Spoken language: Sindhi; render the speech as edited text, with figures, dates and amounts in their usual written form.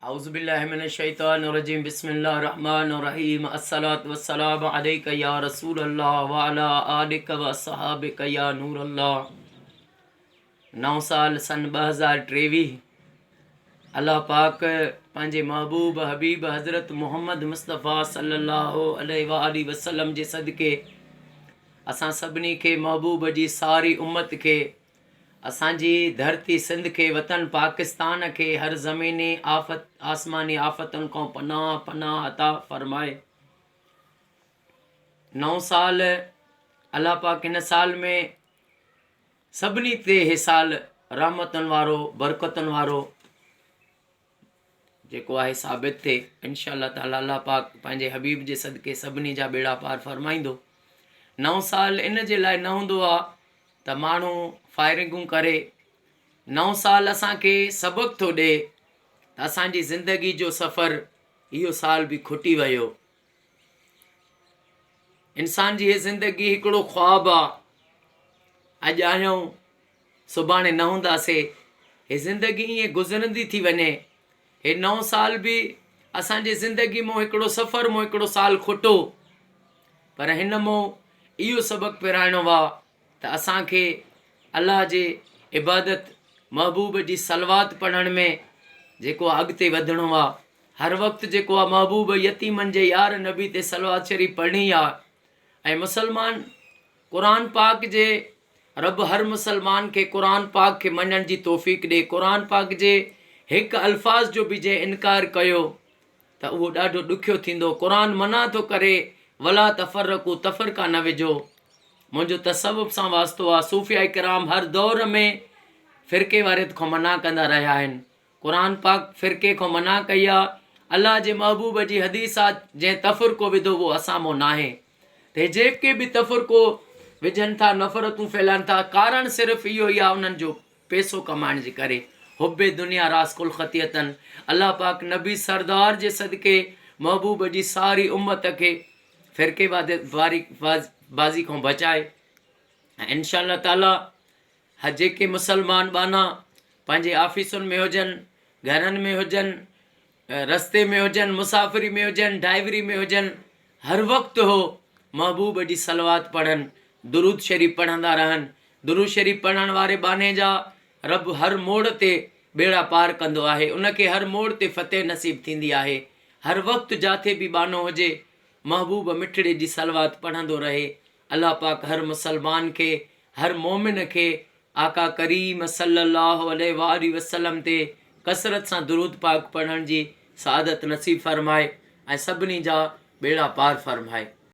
اعوذ بالله من الشيطان الرجيم بسم الله الرحمن الرحيم الصلاة والسلام عليك يا رسول الله وعلى آلك واصحابك يا نور الله. نئون سال سن 2023 الله پاڪ پنهنجي محبوب حبيب حضرت محمد مصطفيٰ صلي الله عليه وآله وسلم جي صدقي اسان سڀني کي، محبوب جي ساري امت کي، اسان جي ڌرتي سنڌ کي، وطن پاڪستان کي هر زميني آفت آسماني آفتن کان پناهه پناهه عطا فرمائي. نئون سال الله پاڪ هن سال ۾ سڀني تي هي سال رحمتن وارو برڪتن وارو جيڪو آهي ثابت ٿئي انشاء الله تعالي الله پاڪ پنهنجي حبيب جي صدقي سڀني جا ٻيڙا پار فرمائيندو. نئون سال ان جي لاء نه هوندو آ ته ماڻهو فائرنگون ڪري. نئون سال اسان کي سبق ٿو ڏي ته اسان جي زندگي جو سفر اهو سال به کٽي ويو. انسان جي هي زندگي هڪڙو خواب آ، اڄ آهيون سڀاڻي نه هونداسي. هي زندگي ائين گذرندي ٿي وڃي. هي نئون سال به اسان جي زندگي مون هڪڙو سفر مون هڪڙو سال کٽو، پر هن مون اهو سبق پرائڻو آ ته اسان کي الله جي عبادت محبوب جي صلوات پڙهڻ ۾ جيڪو آ اڳتي وڌڻو آ. هر وقت جيڪو آ محبوب يتيمن جي يار نبي تي صلوات شريف پڙهڻي آ ۽ مسلمان قرآن پاڪ جي رب هر مسلمان کي قرآن پاڪ کي مڃڻ جي توفيق ڏي. قرآن پاڪ جي هڪ الفاظ جو به جنهن انڪار ڪيو ته اهو ڏاڍو ڏکيو ٿيندو. قرآن منع ٿو ڪري ولا تفرقو تفرقا نه وجهو. منهنجو تصوف سان واسطو آ. صوفياء ڪرام هر دور ۾ فرقي واريت کان منع ڪندا رهيا آهن. قرآن پاڪ فرقي کان منع ڪئي آ، الله جي محبوب جي حديث آ جنهن تفرقو وڌو اهو اسان مون ناهي. ته هي جيڪي به تفرقو وجهن ٿا، نفرتون ڦهلائن ٿا، ڪارڻ صرف اهو ئي آ انهن جو پيسو ڪمائڻ جي ڪري. حب دنيا راس ڪل خطيئتن. الله پاڪ نبي سردار جي صدقي محبوب جي ساري امت کي فرقي واري بازي کان بچائي ۽ انشاء الله تعالي ها جيڪي مسلمان ٻانها پنهنجي آفيسن ۾ هجن، گهرن ۾ هجن، رستي ۾ هجن، مسافري ۾ هجن، ڊائيوري ۾ هجن، هر وقت هو محبوب جي صلوات پڙهن، درود شريف پڙهندا رهن. درود شريف پڙهڻ واري ٻانهي جا رب هر موڙ تي ٻيڙا پار ڪندو آهي، ان کي هر موڙ تي فتح نصيب ٿيندي آهي. هر وقت جاٿي به ٻانهو هجي، محبوب مٺڙي جي صلوات پڙهندو رهي. الله پاڪ هر مسلمان کي هر مؤمن کي آقا ڪريم صلّي اللّٰه عليه واٰله وسلّم تي ڪثرت سان درود پاڪ پڙهڻ جي سعادت نصيب فرمائي ۽ سڀني جا ٻيڙا پار فرمائي.